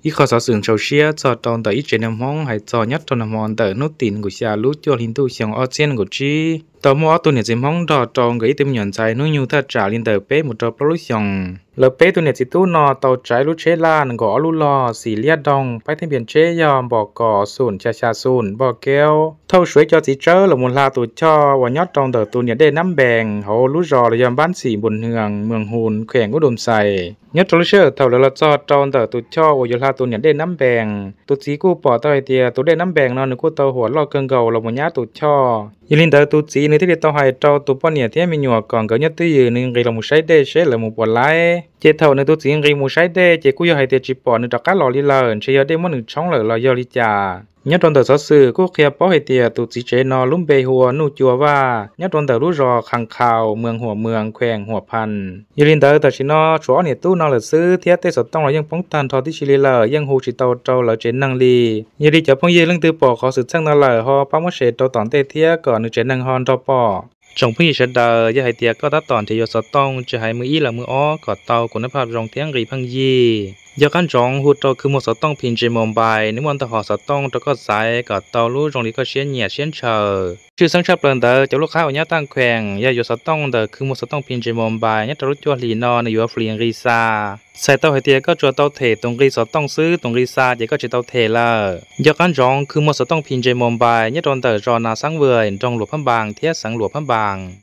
Ib qho xov xwm ntxhov siab txog rau ntawm ib tsev neeg Hmoob hais txog nyob rau nag hmo ntawm hnub tim nees nkaum xya lub cuaj hli ntuj xyoo ob txhiab nees nkaum tsib tau muaj ob tug niam txiv Hmoob nrog rau nkawd ib tug me nyuam ntxhais hnub nyoog thaj tsam li ntawm peb mus rau plaub lub xyoos. Lawv peb tug niam txiv tub no tau tsav lub tsheb laj nees nkaum ob lub log xim liab doog, paib thiab npias tsheb yog npos kom xum xya xya xum npoj kaub. Thauj suav ib co txiv tsawb los mus hla tus choj uas nyob rau ntawm tus niam dej Nab Npees hauv lub zos los yog npab xim Npus Nhws, moos Hus, kheem Ub Dum Xais. Nyob rau lub sij hawm thaum lawv los txog rau ntawm tus choj uas yuav hla tus niam dej Nab Npees, tus txiv kuj pom tau hais tias tus dej Nab Npees no nws kuj tau huam loj kawg nkaus los mus nyab tus choj. Yog li ntawd tus txiv nws thiaj li tau hais rau tus poj niam thiab me nyuam kom nkawd nyob twj ywm nws nqis los mus saib dej seb lawv mus puas laib. Ces thaum nws tus txiv nqis mus saib dej ces kuj yog hais tias tsis pom nws rov qab los li lawm, ntshe yog dej muab nws tshoob lawm los yog li cas. Nyob rau ntawm xov xwm kuj qhia paub hais tias tus txiv tsev no lub npe hu ua Nuj Cua Vaj, nyob rau ntawm lub zos Khas Khau, moos Huam Moos, kheem Huam Phas. Yog li ntawd tam sim no tshuav ob niam tub no lawm xwb thiab tej xov tooj los yeej poob tag nrho tib si li lawm, yeej hu tsis tau rau lawv tsev neeg li. Yog li cov phooj ywg leej twg pom qhov xwm txheej no lawm ho pab muab share rau tom ntej thiab kom nws tsev neeg ho nrog pom. Tsoom phooj ywg sawv daws, yog hais tias koj tab tom nrhiav yuav xov tooj tsis hais mws ib los mws ob kom tau kuv nab phaj zoo thiab nqi pheej yig, yog qab ntsoov hu rau khw muag xov tooj P J Mobile, nws muaj ntau hom xov tooj rau koj xaiv kom tau lub zoo li koj siab nyiam siab ntshaw. Tshwj xeeb tshaj plaws ntawd cov lub qab uas nyob taj kheem yog yuav xov tooj ntawm khw muag xov tooj P J Mobile nyob rau lub cuaj hlis no nws yuav free nqi xa. Txhais tau hais tias koj tsuas tau them tus nqi xov tooj xwb, tus nqi xa ces koj tsis tau them lawm. Yog qab ntsoov khw muag xov tooj P J Mobile nyob rau ntawm zos Nas Xaab Vwm, nroog Luam Phab Npas thiab xeev Luam Phab Npas.